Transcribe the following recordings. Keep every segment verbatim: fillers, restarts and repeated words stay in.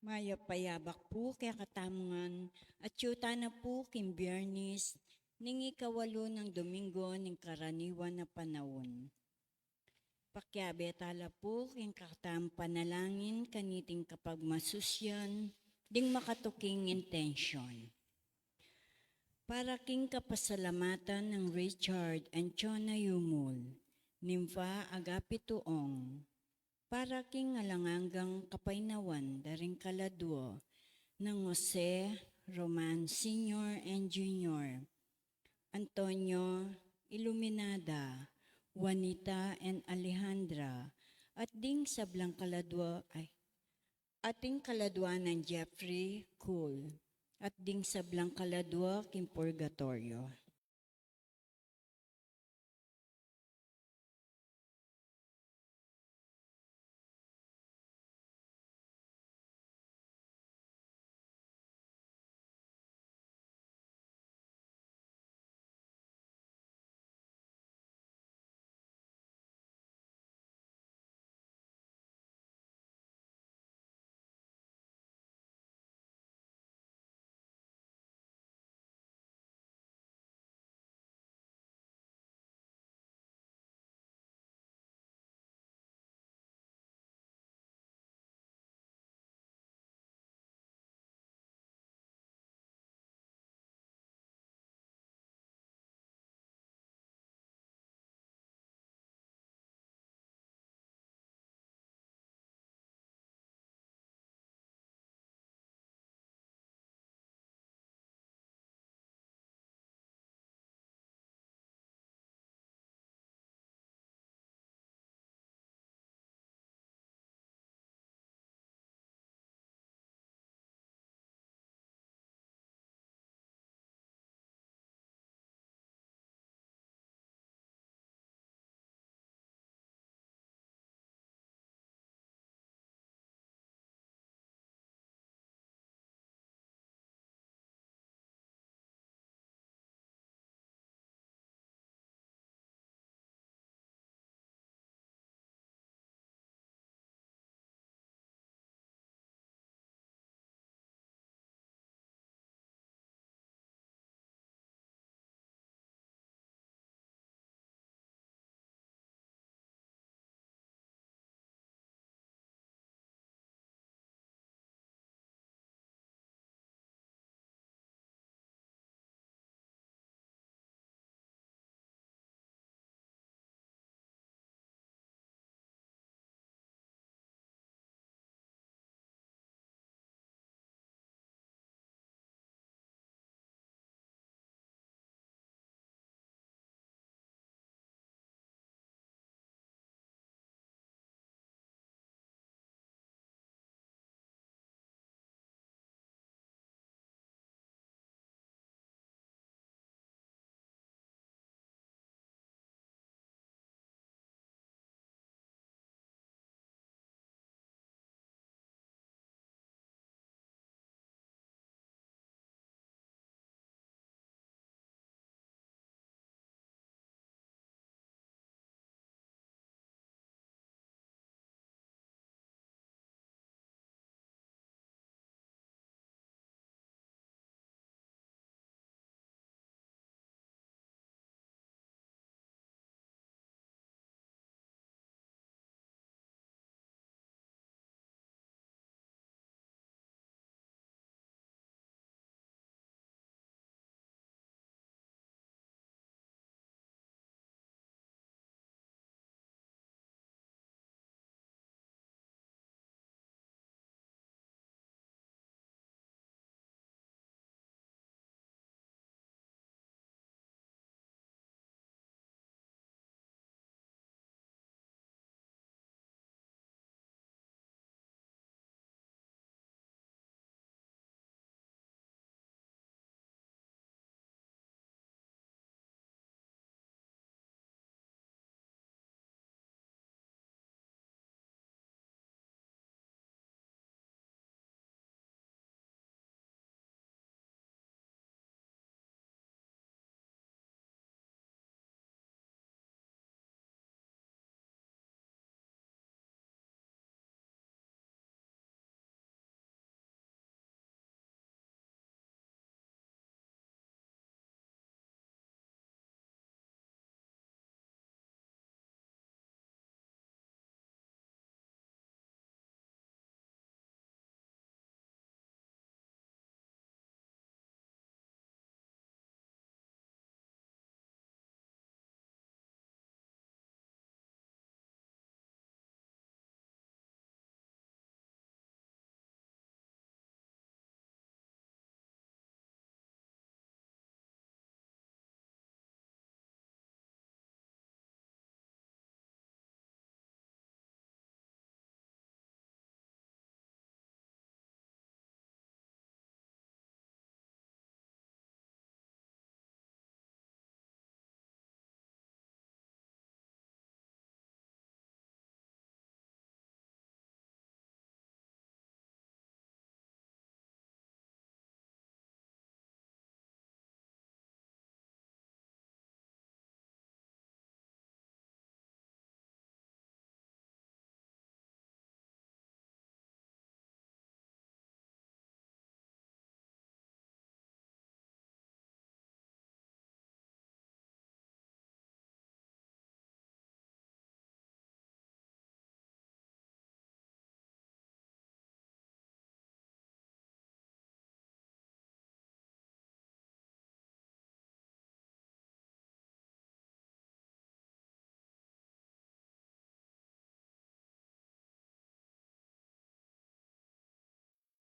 Mayap a yabak pu kekatamu ngan, atyu tana pu king Biyernes ning ikawalu nang Domingo ning karaniwan a panaun. Pakiabe tala pu king kekatang panalangin kaniting kapagmasusyan ding makatuking intensyon. Para king kapasalamatan nang Richard and Chona Yumul, Nympha Agapito Ong, para king alang anggang kapaynawan da ring kaladua nang Jose, Roman Senior and Junior, Antonio, Iluminada, Juanita and Alejandra, at ding sablang kaladua, ay, at ding kaladua nang Jeffrey, Cole, at ding sablang kaladua king purgatoryo.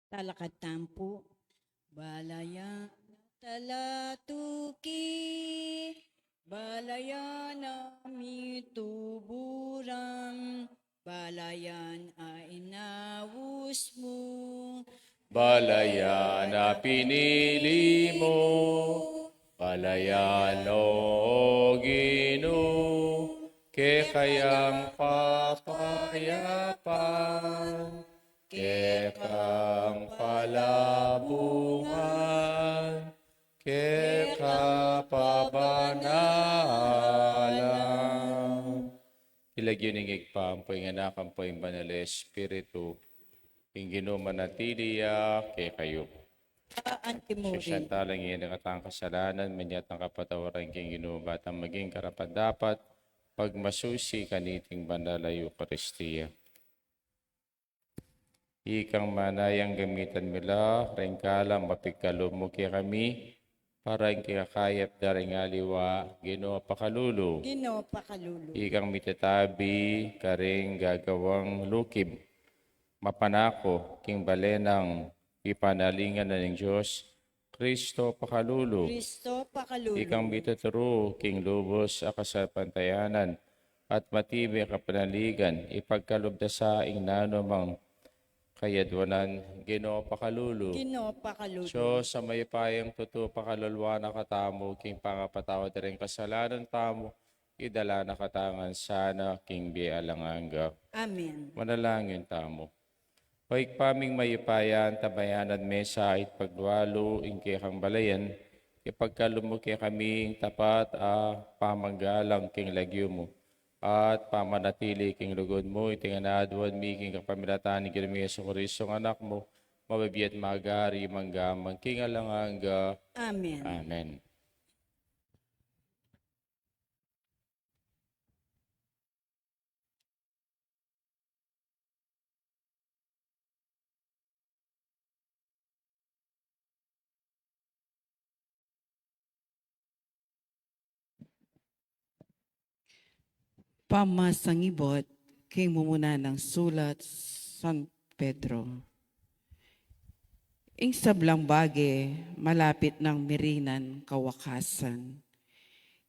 Talakad tamu pu. Balayan a talatuki, balayan a mituburan, balayan a inaus mu, balayan a pinili mu, balayan, o Ginu, keka yang kapayapan, keka yang palabuhan, keka kabanalan. King lagyu ning Ibpa, ampo ing Anak, ampo ing Banal a Espiritu, ing Ginu manatili ya kekayu. Anti mu rin. Sisian tala ing kekatang kasalanan, manyawad tang kapatawaran king Ginu, ba tang maging karapat-dapat pagmasusi kaniting banal a Eukaristia. Ikang manayang gamitan mi la ring kalam a pigkalub mu kekami, para king ikakayap da ring aliwa, Ginu, pakalulu. Ginu, pakalulu. Ikang mitatabi karing gagawang lukib, mapanako king bale nang pipanalingan na ning Dios, Kristo, pakalulu. Kristo, pakalulu. Ikang mituturu king lubus a kasalpantayanan at matibe a kapanaligan, ipagkalub da sa ing nanumang kayadwanan, Ginu, pakalulu. Ginu, pakalulu. Dios a mayupayang tutu, pakaluluan na katamu king pangapatawad da ring kasalanan tamu, idala na katamu ngan sana king bie alang angga. Amen. Manalangin tamu. O Ibpa ming mayupaya, antabayanan me sa ipaglualu ing kekang balayan, ipagkalub mu kekami ing tapat a pamanggalang king lagyu mu, at pamanatili king lugud mu, iti ngan aduan mi king kapamilatan ning Ginu ming Jesucristo, Anak mu, mabibie at magari mangga man king alang angga. Amen. Amen. Pamasang ibot king mumuna nang sulat San Pedro. Ing sablang bage malapit nang mirinan kawakasan.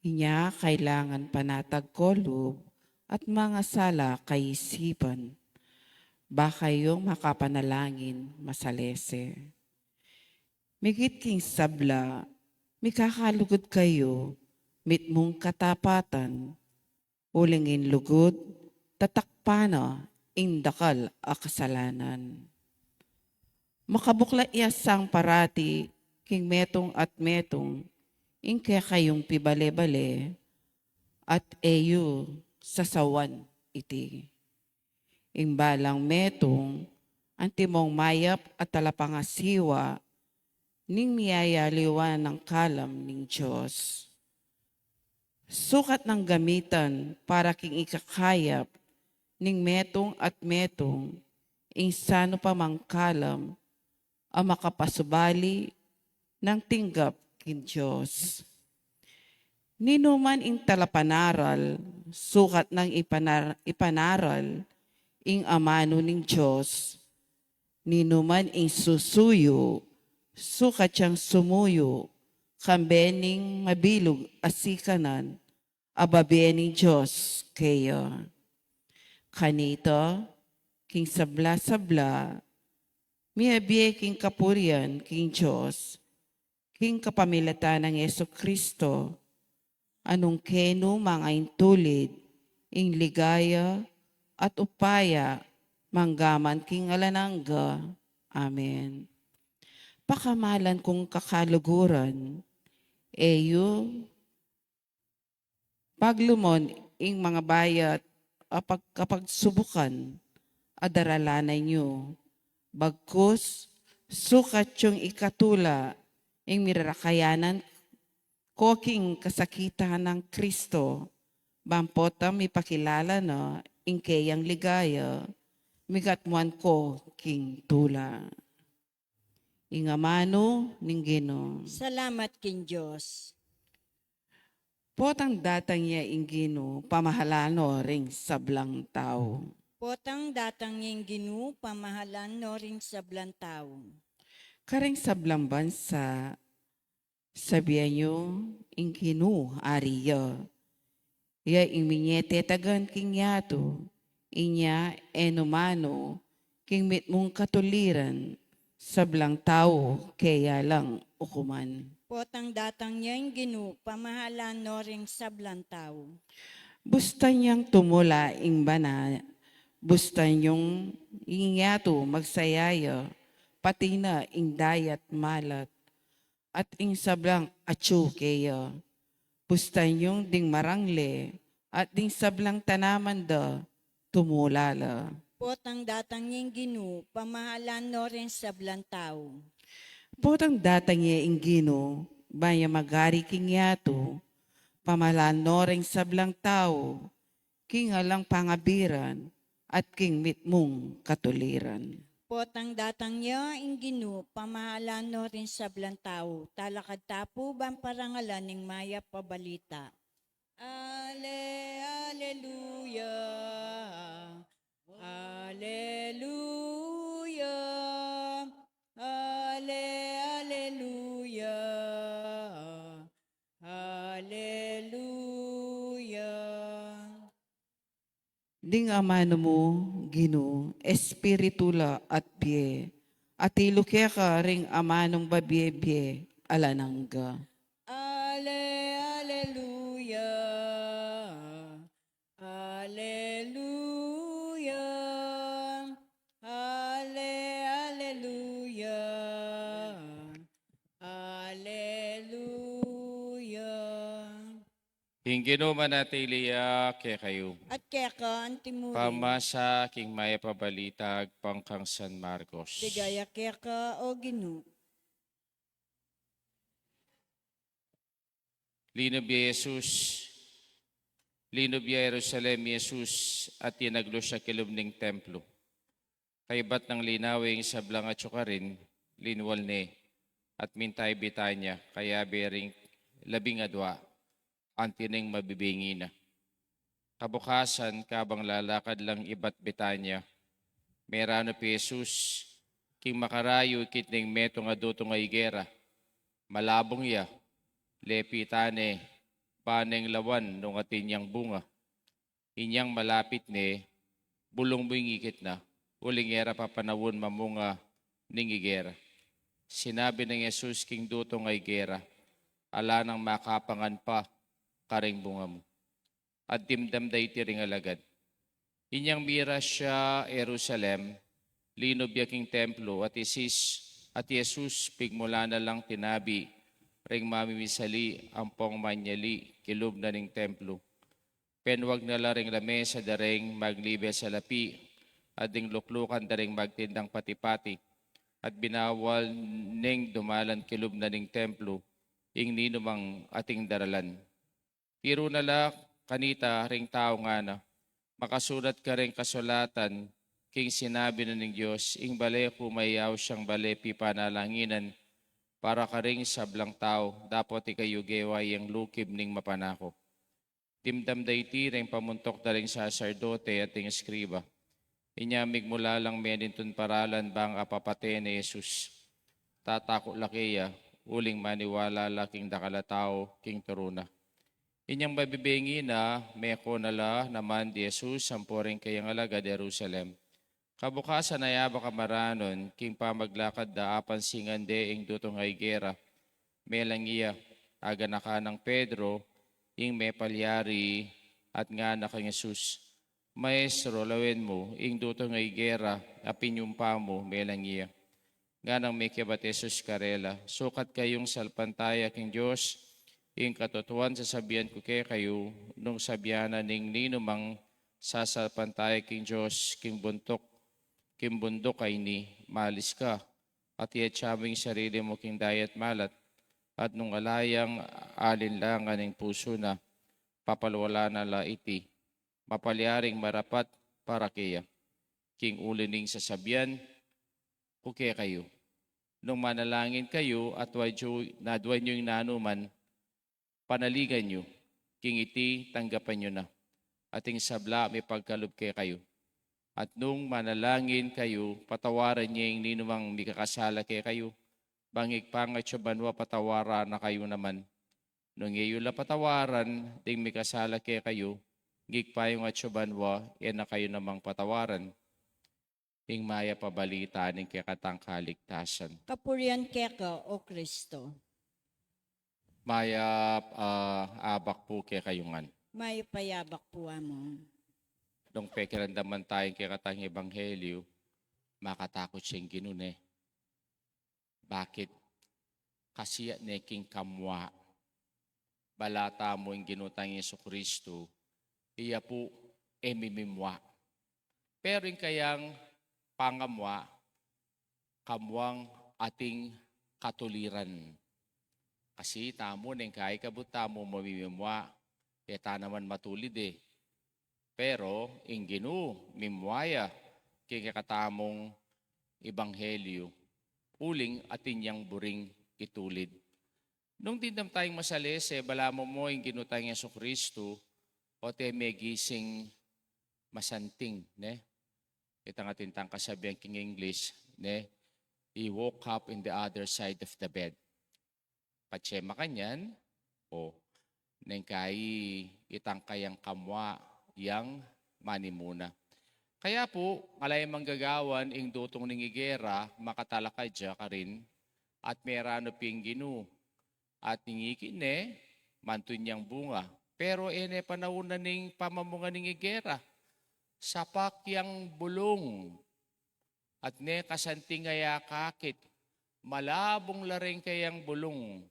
Inya kailangan panatag ko lub at mangasala kaisipan, ba kayung makapanalangin masalese. Migit king sabla, mikakalugud kayu mitmung katapatan, uling ing lugud tatakpan na ing dakal a kasalanan. Makabuklat ya sang parati king metung at metung ing kekayung pibale-bale, at e yu sasawan iti. Ing balang metung, antimong mayap a talapangasiwa ning miyayaliwa nang kalam ning Dios. Sukat nang gamitan para king ikakayap ning metung at metung ing sanu pa mang kalam a makapasubali nang tinggap king Dios. Ninuman ing talapanaral, sukat nang ipanar-, ipanaral ing amanu ning Dios. Ninuman ing susuyu, sukat yang sumuyu kambe ning mabilug a sikanan a babie ning Dios keya. Kanita, king sabla-sabla, miyabie king kapurian king Dios, king kapamilatan nang Jesucristo, a nung kenu mangaintulid ing ligaya at upaya manggaman king alang angga. Amen. Pakamalan kung kakaluguran, e yu paglumon ing mangabayat a pag-, kapagsubukan a daralanan yu. Bagkus, sukat yung ikatula ing mirarakayanan ko king kasakitan nang Kristo, bang potang mipakilala na ing keyang ligaya, migatmuan ko king tula. Ing amanu ning Ginu. Salamat king Dios. Potang datang ya ing Ginu, pamahalan no ring sablang tau. Potang datang ya ing Ginu, pamahalan no ring sablang tau. Karing sablang bansa, sabian yu, ing Ginu ari ya. Ya ing minyetetagan king yatu, inya e nu manu king mitmung katuliran, sablang tau keya lang ukuman. Potang datang ya ing Ginu, pamahalan no ring sablang tau. Bustan yang tumula ing bana, bustan yung ing yatu magsaya ya, pati na ing dayat malat, at ing sablang atyu keya. Bustan yung ding marangle, at ding sablang tanaman da, tumula la. Potang datang ya ing Ginu, pamahalan no ring sablang tau. Potang datang ya ing Ginu, ban ya magari king yatu, pamahalan no ring sablang tau, king alang pangabiran, at king mitmung katuliran. Potang datang ya ing Ginu, pamahalan no ring sablang tau, talakad ta pu ban parangalan ing mayap a balita. Ale, aleluya, aleluya, ale, aleluya, aleluya. Ding amanu mu, Ginu, espiritu la at bie, at ilu keka ring amanung babie-bie alang angga. Ale, aleluya, aleluya, ale, aleluya, aleluya. Ing Ginu manatili ya kekayu. At keka anti mu rin. Pamasa king mayap a balita agpang kang San Marcos. Ligaya keka, o Ginu. Linub ya Jesus, linub ya Jerusalem Jesus, at inaglus ya kilub ning templo. Kaybat nang linawe ing sablang atyu karin, linwal ne, at minta i Betania, kayabe ring labing adua, anti neng mabibingi na. Kabukasan, kabang lalakad lang ibat Betania, meranu pi Jesus, king makarayu ikit ning metung a dutung a igera, malabung ya, lepitan ne, ban neng lawan nung atin yang bunga. Inyang malapit ne, bulung mu ing ikit na, uling e ra pa panawun mamunga ning igera. Sinabi nang Jesus king dutung a igera, ala nang makapangan pa karing bunga mu. At dimdam da iti ring alagad. Inyang miras ya Jerusalem, linub ya king templo, at isis, at Jesus, pigmula na lang tinabi ring mamimisali ampong manyali kilub na ning templo. Penwag na la ring lamesa da ring maglibe salapi, at ding luklukan da ring magtindang pati-pati, at binawal neng dumalan kilub na ning templo ing ninumang ating daralan. Tiru na la kanita ring tau, ngana, makasulat karing kasulatan king sinabi na ning Dios, ing bale ku mayaus yang bale pipanalanginan para karing sablang tau, dapot ikayu gewa yang lukib ning mapanako. Dimdam da iti ring pamuntuk da ring saserdote at ding eskriba. Inya migmula lang menintun paralan bang apapate ne Jesus. Tatakut la keya, uling maniwala la king dakal a tau king turu na. Inyang mabibingi na, meko na la naman di Jesus ampo ring kayang alagad Jerusalem. Kabukasan, ayaba ka maranun, king pamaglakad da apansingan de ing dutung a igera. Melang iya, aganakan nang Pedro ing mepalyari at ngana kang Jesus, Maestro, lawen mu ing dutung a igera a pinyumpa mu. Melang iya. Nganang mekibat Jesus karela, sukat kayung salpantaya king Dios, ing katutuan sasabian ku kekayu, nung sabian na ning ninumang sasalpantaya king Dios king buntuk, king bunduk a ini, malis ka, at iatsa mu ing sarili mu king dayat malat, at nung ala yang alinlangan ing pusu na, papalwalan na la iti, mapalyaring marapat para keya. King uli ning sasabian ku kekayu, nung manalangin kayu at aduan yu, aduan yu ing nanuman, panaligan yu, king iti tanggapan yu na, at ing sabla mipagkalub kekayu. At nung manalangin kayu, patawaran ye ing ninumang mikakasala kekayu, bang Ibpa ming atsu banua patawaran na kayu naman. Nung e yu la patawaran ding mikasala kekayu, ing Ibpa yu atsu banua e na kayu namang patawaran. Ing mayap a balita ning kekatang kaligtasan. Kapurian keka, O Kristo. Mayap a abak pu kekayu ngan. Mayap a abak pu, Among. Nung pekiramdaman taya ing kekatang ebanghelyu, makatakut ya ing Ginu, ne? Bakit? Kasi ya ne king kamua. Bala tamu ing Ginu tang Jesucristo, iya pu e mimimua. Pero ing kayang pangamua, kamuang ating katuliran. Kasi tamu neng kai kabud tamu mamimimua, e ta naman matulid e. Pero ing Ginu mimua ya king kekatamung ebanghelyu, uling atin yang buring itulid. Nung dimdam tayang masalese, balamu mu ing Ginu tang Jesucristo, o te megising masanting, ne? Itang atin tang kasabian king English, ne? He woke up in the other side of the bed. Patse makanyan, o, neng kai itang kayang kamua yang manimuna. Kaya pu, ngala yang manggagawan ing dutung ning igera, makatalakad ya karin, at meranu pin ing Ginu, at ing ikit ne, mantun yang bunga. Pero e ne panaunan ing pamamunga ning igera, sapak yang bulung, at ne kasanting a ya kakit, malabung la reng kayang bulung.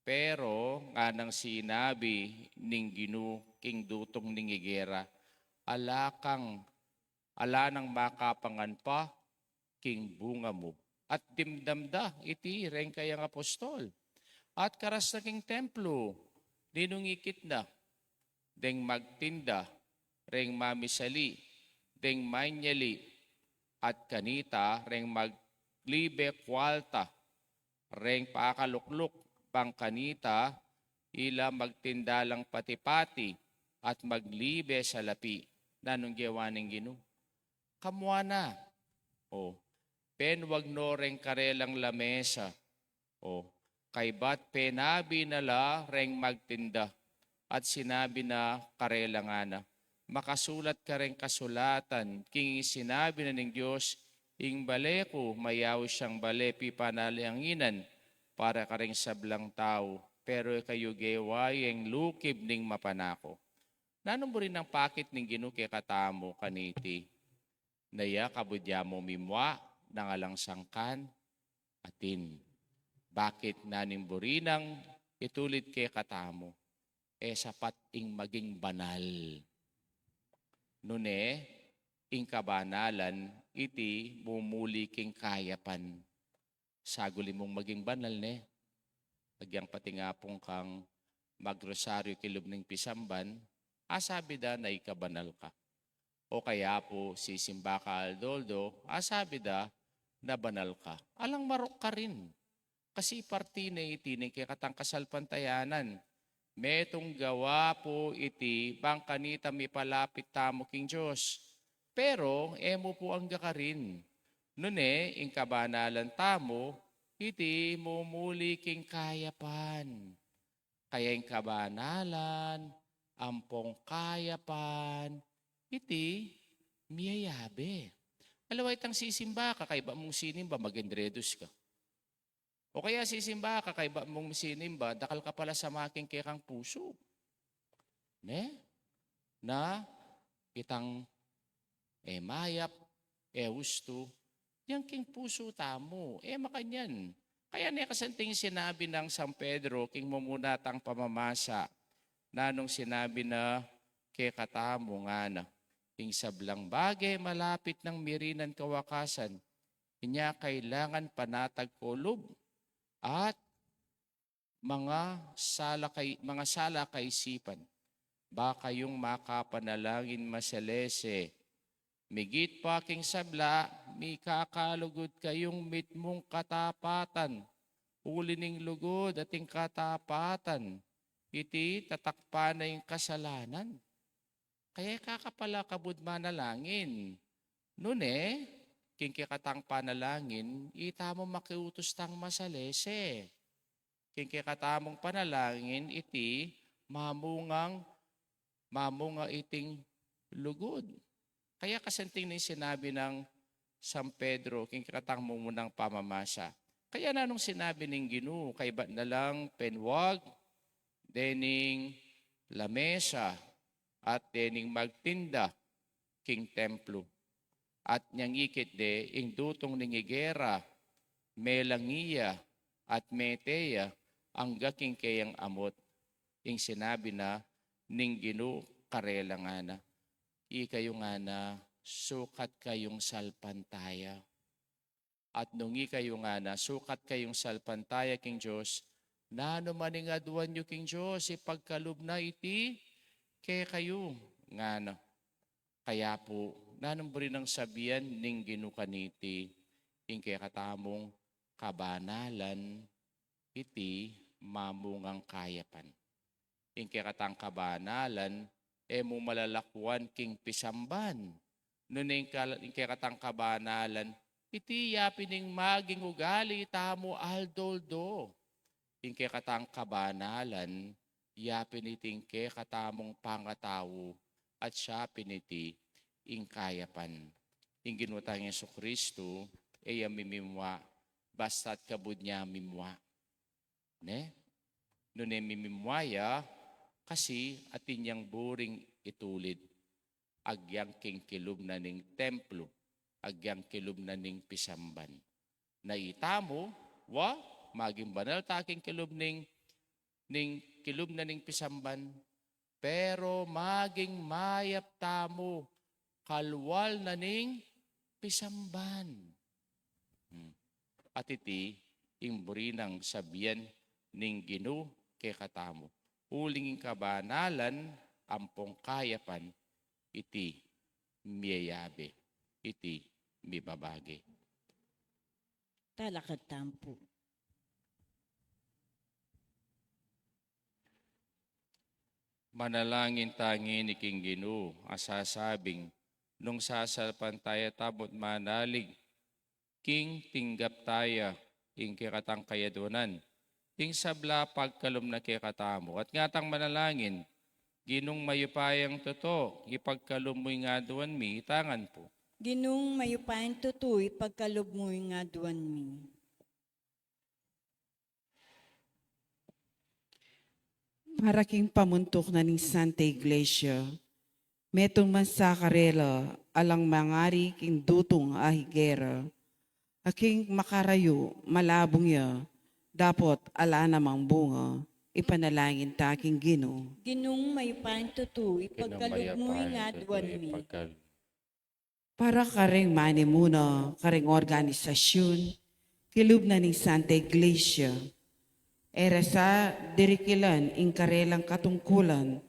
Pero nganang sinabi ning Ginu king dutung ning igera, ala kang, ala nang makapangan pa king bunga mu. At dimdam da iti reng kayang apostol. At karas na king templo, ninung ikit na, deng magtinda, reng mamisali, deng manyali, at kanita reng maglibe kualta, reng pakalukluk, bang kanita ila magtinda lang pati-pati at maglibe salapi. Nanung gewa ning Ginu? Kamua na. O, penwag no reng karelang lamesa. O, kaybat penabi na la reng magtinda, at sinabi na karela ngana, makasulat kareng kasulatan, king sinabi na ning Dios, ing bale ku mayaus yang bale pipanalanginan para kareng sablang tau, pero ikayu gewa yeng lukib ning mapanaku. Nanung buri nang pakit ning Ginu kekatamu kaniti? Na ya kabud ya mu mimua, nang alang sangkan atin. Bakit? Nanung buri nang itulid kekatamu, e sapat ing maging banal. Nune, ing kabanalan iti mumuli king kayapan. Saguli mung maging banal, ne? Agyang pati nga pung kang magrosaryu kilub ning pisamban, asabi da na ikabanal ka. O kaya pu, sisimba ka aldo-aldo, asabi da na banal ka. Alang marok karin. Kasi parti ne iti ning kekatang kasalpantayanan. Metung gawa pu iti bang kanita mipalapit tamu king Dios. Pero e mu pu angga karin. Nune, ing kabanalan tamu, iti mumuli king kayapan. Kaya ing kabanalan ampong kayapan, iti miyayabe. Aliwa itang sisimba ka, kaybat mung sinimba, mag-endredos ka. O kaya sisimba ka, kaybat mung sinimba, dakal ka pala sama king kekang pusu. Ne? Na itang e mayap, e ustu, yang king pusu tamu, e makanyan. Kaya ne kasanting sinabi nang San Pedro king mumuna tang pamamasa, nanung sinabi na kekatamu ngana, ing sablang bage malapit nang mirinan kawakasan, inya kailangan panatag ko lub at mga sala kay, mga sala kaisipan. Ba kayung makapanalangin masalese. Migit pa king sabla, mikakalugud kayung mitmung katapatan. Uli ning lugud at ing katapatan, iti tatakpan na ing kasalanan. Kaya e ka pala kabud manalangin Nune, king kekatang panalangin, itamu makiutus tang masalese. King kekatamung panalangin, iti mamungang, mamunga iting lugud. Kaya kasanting ning sinabi nang San Pedro, king kekatang mumunang pamamasa. Kaya nanung sinabi ning Ginu, kaybat na lang penwag dening lamesa at dening magtinda king templo. At nyang ikit de ing dutung ning igera, melangi ya at mete ya angga king keyang amut. Ing sinabi na ning Ginu karela ngana, ikayu ngana, sukat kayung salpantaya. At nung ikayu ngana, sukat kayung salpantaya king Dios, nanu man ing aduan yu king Dios, ipagkalub na iti kekayu ngana. Kaya pu, nanung buri nang sabian ning Ginu kaniti, ing kekatamung kabanalan iti mamungang kayapan. Ing kekatang kabanalan, e mu malalakuan king pisamban. Nune ing kal-, ing kekatang kabanalan, iti yapin ing maging ugali tamu aldo-aldo. Ing kekatang kabanalan, yapin iti ing kekatamung pangatau, at siya pin iti ing kayapan. Ing Ginu tang Jesucristo, e ya mimimua, basta't kabud ne mimua. Ne? Nune mimimua ya, kasi atin yang buring itulid. Agyang king kilub na ning templo, agyang kilub na ning pisamban. Na itamu, wa, maging banal ta king kilub ning, ning kilub na ning pisamban, pero maging mayap tamu kalwal na ning pisamban. Hmm. At iti ing buri nang sabian ning Ginu kekatamu. Uling ing kabanalan ampong kayapan iti miyayabe, iti mibabage. Talakad tamu pu. Manalangin ta ngeni king Ginu, a sasabing, nung sasalpantaya tamu't manalig, king tinggap taya ing kekatang kayaduanan, ing sabla pagkalub na kekatamu. At ngatang manalangin, Ginung mayupayang tutu, ipagkalub mu ing aduan mi, itang ngan pu. Ginung mayupayang tutu, ipagkalub mu ing aduan mi. Para king pamuntuk na ning Santa Iglesia, metung man sa karela alang mangari king dutung a higera, a king makarayu malabung ya, dapot ala namang bunga, ipanalangin ta king Ginu. Ginung mayupayang tutu, ipagkalub mu ing aduan mi. Para kareng manimuna kareng organisasyun kilub na ning Santa Iglesia, e ra sa dirikilan ing karelang katungkulan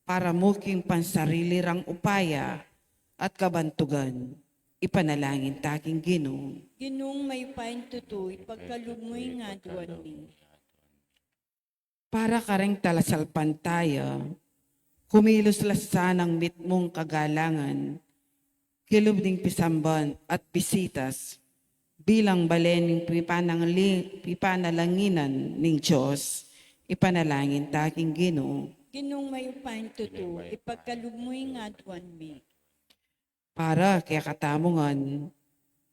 para mu king pansarili rang upaya at kabantugan. Ipanalangin ta king Ginu. Ginung mayupayang tutu, ipagkalub mu ing aduan mi. Para kareng talasalpantaya, kumilos la sanang mitmung kagalangan kilub ning pisamban at bisitas, bilang balen ning pipanangli-, pipanalanginan ning Dios, ipanalangin ta king Ginu. Ginung mayupayang tutu, ipagkalub mu ing aduan mi. Para kekatamu ngan,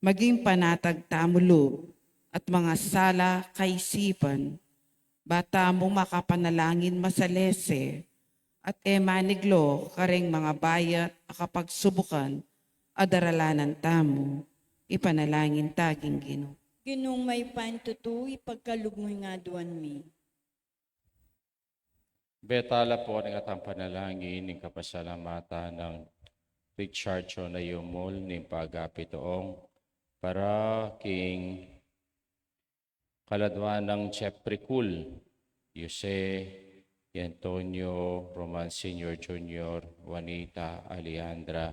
maging panatag tamu lub at mangasala kaisipan, ba tamu makapanalangin masalese, at e maniglo kareng mangabayat a kapagsubukan a daralanan tamu, ipanalangin ta king Ginu. Ginung mayupayang tutu, ipagkalub mu ing aduan mi. Betala pu ning atang panalangin ning kapasalamatan nang Richard Jonah Yumul ning pagapituong para king kaladwa nang Jeffrey Cul, Jose y Antonio Roman Senior Junior, Juanita Alejandra,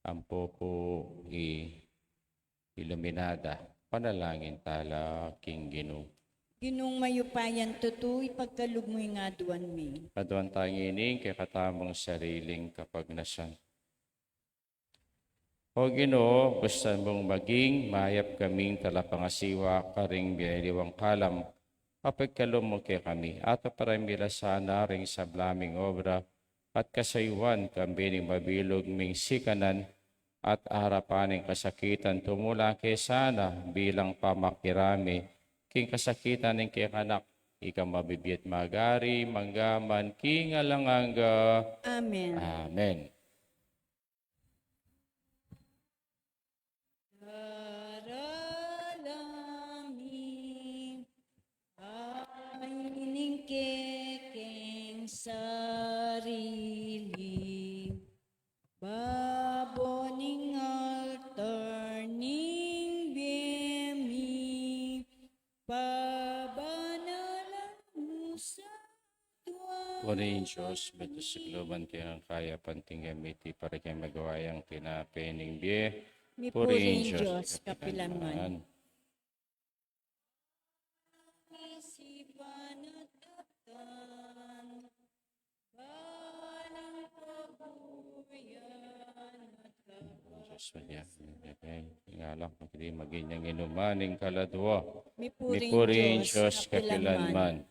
ampo pu i Iluminada. Panalangin tala king Ginu. Ginung mayupayang tutu, ipagkalub mu ing aduan mi. Aduan ta ngeni ing kekatamung sariling kapagnasan. O Ginu, gustuan mung maging mayap kaming talapangasiwa karing bie aliwang kalam, pigkalub mu kekami, at aparan mi la sana ring sabla ming obra at kasayuan, kambe ning mabilug ming sikanan at arapan ning kasakitan, tumula ke sana bilang pamakirami king kasakitan ning kekang Anak, ika mabibie at magari mangga man king alang angga. Amen. Amen. Darala mi ing kekeng sarili babo ning altar ning bie mi, pabanalan mu sa Tuhan. Purihin Dios, beto sa kaluban keng kayapan, tinggap mi iti para keng magawa yang tinape ning bie. Mipurihin Dios kapilanman. Isipan at daptan, balang kabuyan at Dios, maya, maya, maya, nga lang, pagdi maging yang inuman ning kaladwa. Mipurihin Dios kapilanman.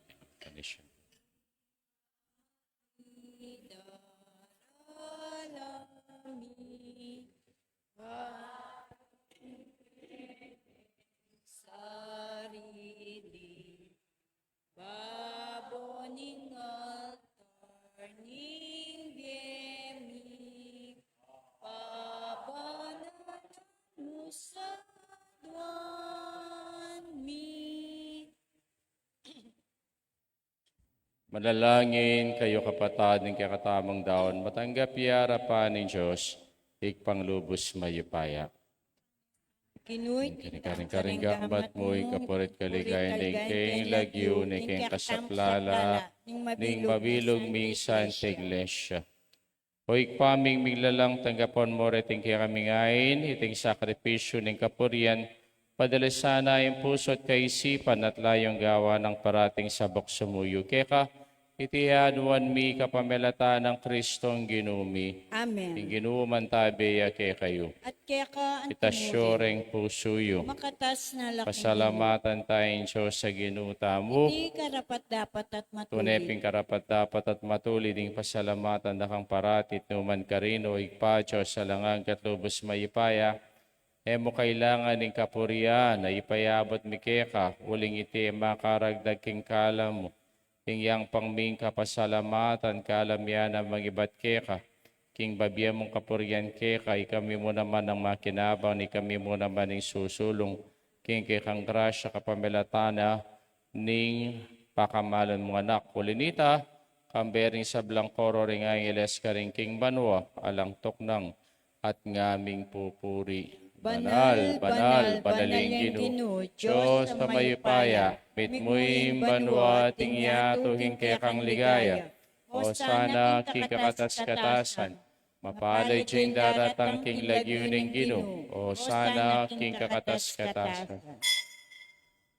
Sarili babo ning altar ning bie mi, pabanalan mu sa Tuhan mi. Manalangin kayu, kapatad, ning kekatamung daun matanggap ya arapan ning Dios, Ibpang lubus mayupaya. Ginu, ing karing-karing gamat mu, ing kapurian at kaligayan ning keng lagyu, ning keng kasaplalan ning mabilug ming Santa Iglesia. O Ibpa ming miglalang, tanggapan mu reting kekaming ain, iting sakripisyu ning kapurian, padala sana ing pusu at kaisipan at layun gawa nang parating sabak sumuyu keka, iti aduan mi kapamilatan nang Kristong Ginu mi. Amen. Ing Ginu mantabe ya kekayu. At keka antimu rin. Itas yu ring pusu yu. Makatas na la keni. Pasalamatan taya ing Dios a Ginu tamu. Iti karapat-dapat at matulid. Tune pin karapat-dapat at matulid ing pasalamatan da kang parati at nu man karin, O Ibpa, Dios a alang angga at lubus mayupaya. E mu kailangan ing kapurian a ipayabut mi keka, uling iti e makaragdag king kalam mu. Ing yang pang ming kapasalamatan, kalam ya nang mangibat keka, king babie mung kapurian keka, ikami mu naman nang makinabang, ikami mu naman ing susulung king kekang grasya kapamilatan na ning pakamalan mung Anak. Uli nita, kambe ring sablang koro ring angeles karin king banua, alang tuknang at ngaming pupuri. Banal, banal, banal ing Ginu, Dios a mayupaya, mitmu ing banua at ing yatu king kekang ligaya. Osana king kakatas-katasan. Mapalad ya ing daratang king lagyu ning Ginu. Osana king kakatas-katasan.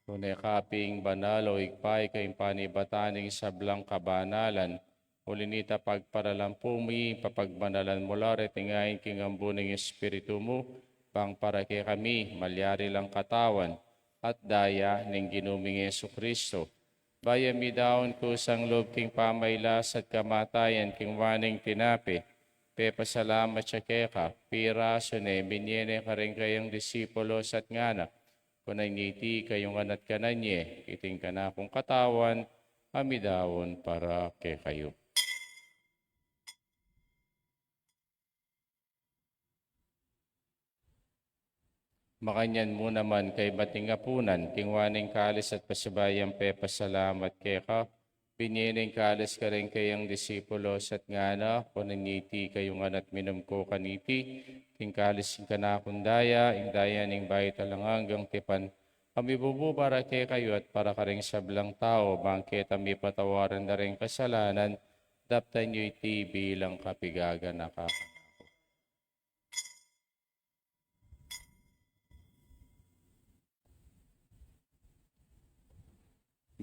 Tune ka pin banal, O Ibpa, ika ing panibatan ning sablang kabanalan. Uli nita, pagparalampu mi, papagbanalan mu la reting ain king ambun ning Espiritu mu, bang para kekami malyari lang katawan at daya ning Ginu ming Jesucristo. Bayu mi daun kusang lub king pamailas at kamatayan, kinua ne ing tinape, pepasalamat ya keka, pirasu ne, binie ne karing kayang disipulos at ngana: Kunan ye iti kayu ngan at kanan ye, iti ing kanakung katawan a midaun para kekayu. Makanyan mu naman kaybat ning apunan, kinua ne ing kalis at pasibayu yang pepasalamat keka, binie ne ing kalis karing kayang disipulos at ngana: Kunan ye iti kayu ngan at minum ko kaniti, iti ing kalis ning kanakung daya, ing daya ning bayu at alang anggang tipan, a mibubu para kekayu at para karing sablang tau, bang keta mipatawaran da ring kasalanan, daptan yu iti bilang kapigaganakan kanaku.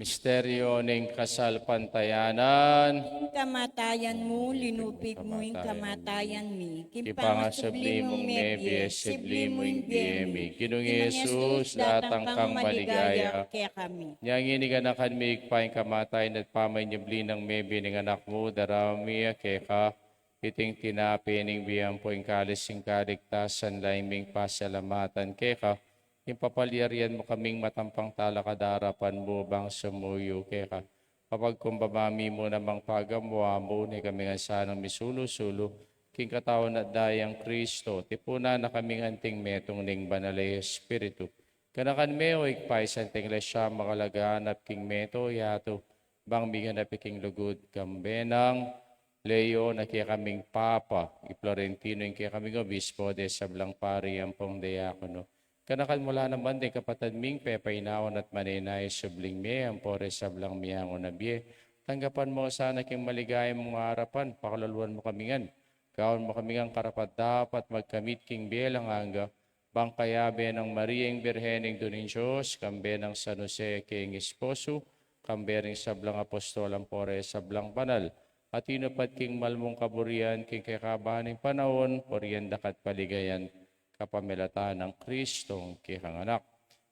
Misteryo ning kasalpantayanan. Ing kamatayan mu, linupig mu ing kamatayan mi. King pangasubli mung mebie, subli mu ing bie mi. Ginung Jesus, datang kang maligaya kekami. Nya ngeni ganakan mi, Ibpa, ing kamatayan at pamanyubli nang mebie ning Anak mu, daraun mi ya keka iting tinape ning bie ampo ing kalis ning kaligtasan, laing ming pasalamatan keka, ing papalyarian mu kaming matampang talakad king arapan mu bang sumuyu keka. Kapagkumbaba mi mu namang pagamu-amu, ne kami ngan sanang misulu-sulu king katawan at dayang Kristo, tipunan na kaming anting metung ning Banal a Espiritu. Ganakan me, o Ibpa, ing Santa Iglesia makalaganap king meto yatu, bang miganap ya king lugud, kambe nang Leon a kekaming Papa, i Florentino ing kekaming Obispo, de sablang pari ampong diakono. Ganakan mu la naman ding kapatad ming pepainawa at manenaya subling mie ampo re sablang miangu na bie. Tanggapan mu sana king maligaya mung arapan, pakaluluan mu kami ngan. Gawan mu kami ngan karapat-dapat magkamit king bie alang angga, bang kayabe nang Maria ing Birhen, Indu ning Dios, kambe nang San Jose a keyang esposo, kambe ring sablang apostol ampo re sablang banal a tinupad king mal mung kaburian king kekaban ning panaun, purian da ka at paligayan kapamilatan nang Kristong kekang Anak.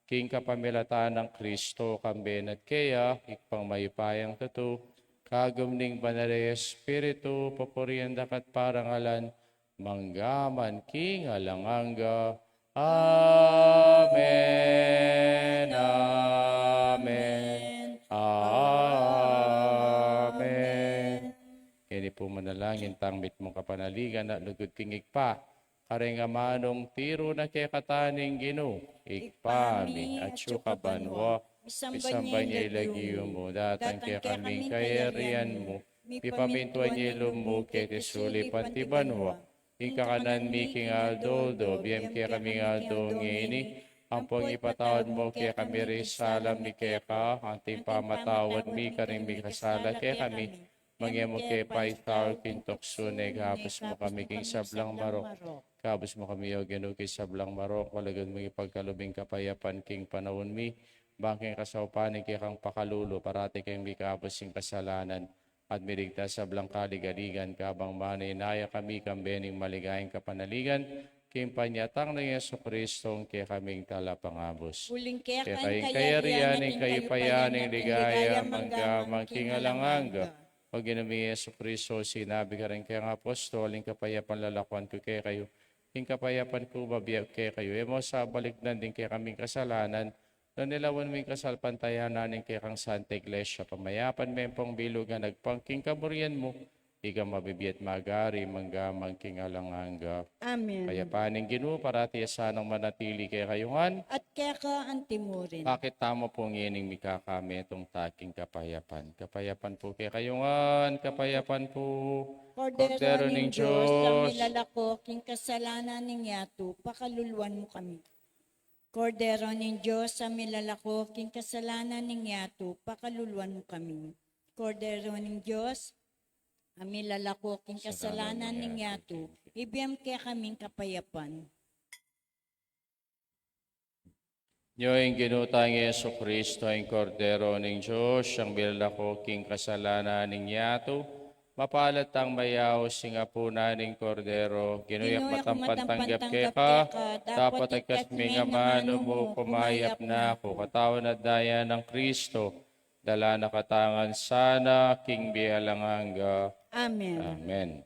King kapamilatan nang Kristo, kambe na at keya, Ibpang mayupayang tutu, kagum ning Banal a Espiritu, papurian da ka at parangalan, mangga man king alang angga. Amen, amen, amen. Keni pu manalangin tang mitmung kapanaligan a lugud king Ibpa, kareng amanung tiru na kekatamu ning Ginu. Ibpa mi, atsu ka banua, misamban ya ing lagyu mu, datang kekami ing kayarian mu, mipamintuan ya ing lub mu keti sulip anti banua. Ing kakanan mi king aldo-aldo, ibie mu kekami king aldo ngeni, ampong ipatawad mu kekami ring sala mi keka, anti ing pamamatawad mi karing mikasala kekami. Manga e mu ke paisaul king tuksu, nune ikabus mu kami king sablang marok. Ikabus mu kami, O Ginu, king sablang marok, lugud mung ipagkalub ing kapayapan king panaun mi, bang king kasaupan ning kekang pakalulu, parati kaming mikabus king kasalanan, at miligtas king sablang kaligaligan, kabang manenaya kami kambe ning maligayang kapanaligan, king panyatang nang Jesucristo, ing kekaming Talapangabus. Uling keka ing kayarian, ing kayupayan, ing ligaya, mangga man king alang angga. O Ginu ming Jesucristo, sinabi mu karing kekang apostol, ing kapayapan lalakuan ku kekayu, ing kapayapan ku bibie ku kekayu. E mu sa balikdan ding kekaming kasalanan, nune lawan mu ing kasalpantayanan ning kekang Santa Iglesia, pamayapan me ampong bilugan agpang king kaburian mu, ika a mabibie at magari mangga man king alang angga. Amen. Ing kapayapan ning Ginu parati sanang manatili kekayu ngan. At keka antimurin. Pakit tamu pu ngening mikakametung ta king kapayapan. Kapayapan pu kekayu ngan, kapayapan pu. Kordero ning Dios, a milalako king kasalanan ning yatu, pakaluluan mu kami. Kordero ning Dios, a milalako king kasalanan ning yatu, pakaluluan mu kami. Kordero ning Dios, a milalako king kasalanan ning yatu, ibie mu kekami ing kapayapan. Nyo ing Ginu tang Jesucristo, ing Kordero ning Dios, a milalako king kasalanan ning yatu, mapalad tang mayaus king apunan ning Kordero. Ginu, e ku matampang tanggap keka, dapot agkas ming amanu mu, kumayap na ku. Katawan at daya nang Kristo, dala na katamu ngan sana king bie alang angga. Amen. Amen.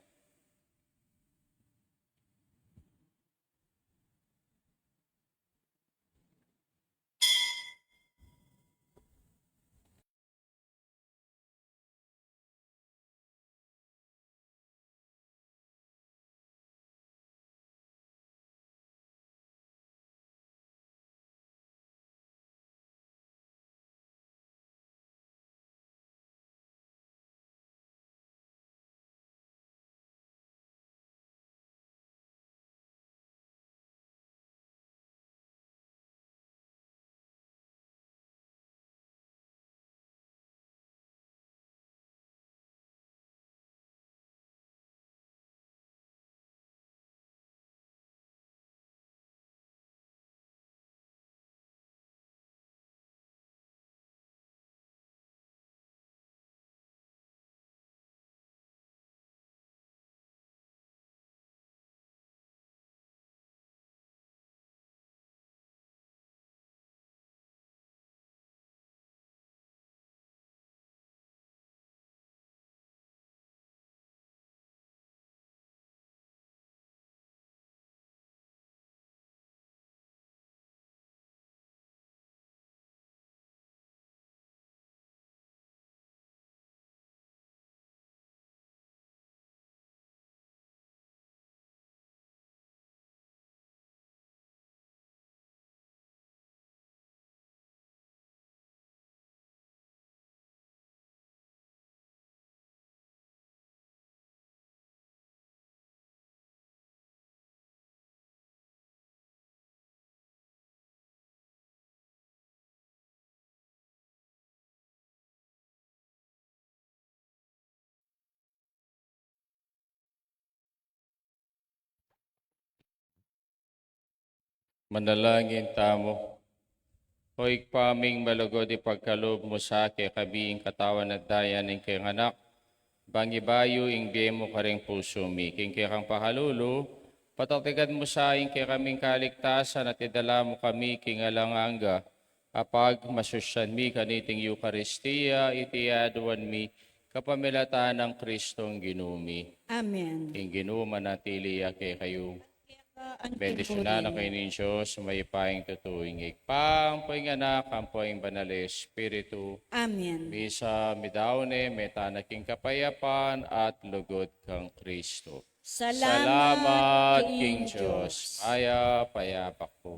Manalangin tamu. O Ibpa ming malugud, ipagkalub mu sa kekami ing katawan at daya ning kayang Anak, bang ibayu ing bie mu karing pusu mi. King kekang pakalulu, patatigan mu sa ing kekaming kaligtasan at idala mu kami king alang angga. Apagmasusyan mi kaniting Eukaristia, iti aduan mi kapamilatan nang Kristong Ginu mi. Amen. Ing Ginu manatili ya kekayu. Bendisyunan na kayu ning Dios, mayupayang tutu, ing Ibpa, ampo ing Anak, ampo ing Banal a Espiritu. Amen. Misa midaun ne, meta na king kapayapan at lugud kang Kristo. Salamat king Dios. Mayap a yabak pu.